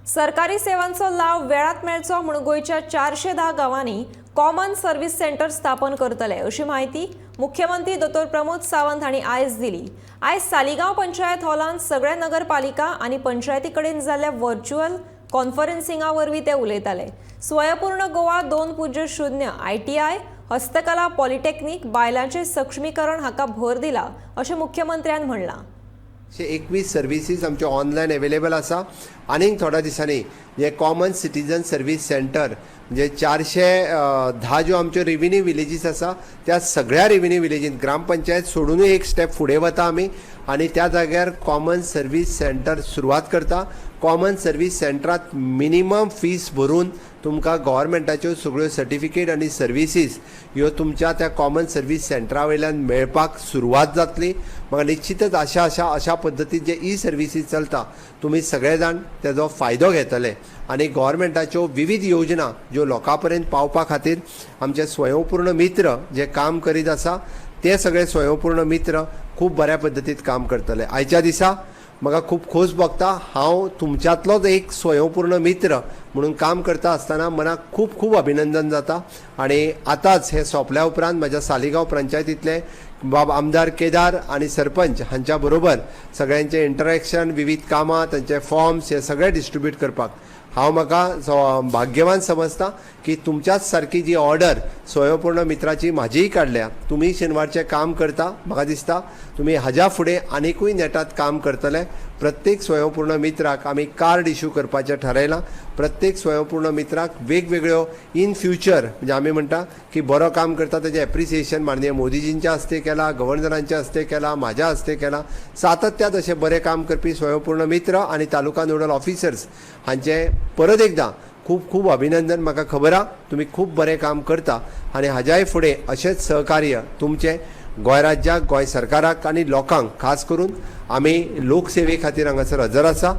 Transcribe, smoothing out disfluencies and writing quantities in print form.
सरकारी सेवांचो लाव वेळात मेळचो म्हूण गोंयच्या 410 गांवांनी कॉमन सर्व्हिस सेंटर स्थापन करतले, अशी म्हायती मुख्यमंत्री दोतोर प्रमोद सावंत हांणी आयज दिली. आयज सालिगांव पंचायत हॉलांत सगळ्या नगरपालिका आनी पंचायती कडेन जाल्ल्या व्हर्च्युअल कॉन्फरन्सिंगा वरवीं ते उलयताले. स्वयंपूर्ण गोवा 2.0, आयटीआय, हस्तकला, पॉलिटेक्नीक, बायलांचें सक्षमीकरण हाका भर दिला, अशें मुख्यमंत्र्यान म्हणलां. 121 सर्विसीस आमच्यो ऑनलायन अवेलेबल आसा. आनीक थोड्या दिसांनी जे कॉमन सिटीजन सर्वीस सेंटर, म्हणजे 410 ज्यो आमच्यो रेविन्यू विलेजीस आसा, त्या सगळ्या रेविन्यू विलेजीन ग्रामपंचायत सोडूनय एक स्टेप फुडें वता आमी आनी त्या जाग्यार कॉमन सर्वीस सेंटर सुरवात करता. कॉमन सर्वीस सेंटरात मिनिमम फीस भरून तुमकां गव्हर्मेंटाच्यो सगळ्यो सर्टिफिकेट आनी सर्विसीस ह्यो तुमच्या त्या कॉमन सर्वीस सेंटरा वयल्यान मेळपाक सुरवात जातली. म्हाका निश्चितच आशा आसा, अशा पद्दतीन जे ई सर्विसीस चलता, तुमी सगळे जाण तेजो फायदो घेतले आनी गव्हर्मेंटाच्यो विविध योजना ज्यो लोकां पर्यंत पावपा खातीर आमचे स्वयंपूर्ण मित्र जे काम करीत आसा, ते सगळे स्वयंपूर्ण मित्र खूब बऱ्या पद्दतीन काम करतले. आयच्या दिसा म्हाका खूब खोस भोगता. हांव तुमच्यांतलोच एक स्वयंपूर्ण मित्र म्हणून काम करता आसतना मनाक खूब खूब अभिनंदन जाता. आनी आतांच हें सोंपल्या उपरांत म्हज्या सालिगांव पंचायतींतले बाब आमदार केदार आनी सरपंच हांच्या बरोबर सगळ्यांचें इंटरेक्शन, विविध कामां, तांचे फॉर्म्स हे सगळे डिस्ट्रिब्यूट करपाक हांव म्हाका भाग्यवान समजता की तुमच्याच सारकी जी ऑर्डर स्वयंपूर्ण मित्राची म्हाजीय काडल्या. तुमी शेनवारचें काम करता, म्हाका दिसता तुमी हाज्या फुडें आनिकूय नेटात काम करतले. प्रत्येक स्वयंपूर्ण मित्राक आमी कार्ड इशू करपाचें ठरयलां. प्रत्येक स्वयंपूर्ण मित्राक वेगवेगळ्यो इन फ्युचर, म्हणजे आमी म्हणटा की बरो काम करता तेजें एप्रिसिएशन माननीय मोदीजींच्या हस्ते केला, गव्हर्नरांच्या हस्ते केला, म्हाज्या हस्ते केला. सातत्यात अशें बरें काम करपी स्वयंपूर्ण मित्र आनी तालुका नोडल ऑफिसर्स हांचें परत एकदां खूब खूब अभिनंदन. म्हाका खबर आहा, तुमी खूब बरें काम करता आनी हाज्याय फुडें अशेंच सहकार्य तुमचें गोंय राज्याक, गोंय सरकाराक आनी लोकांक, खास करून आमी लोकसेवे खातीर हांगासर हजर आसा.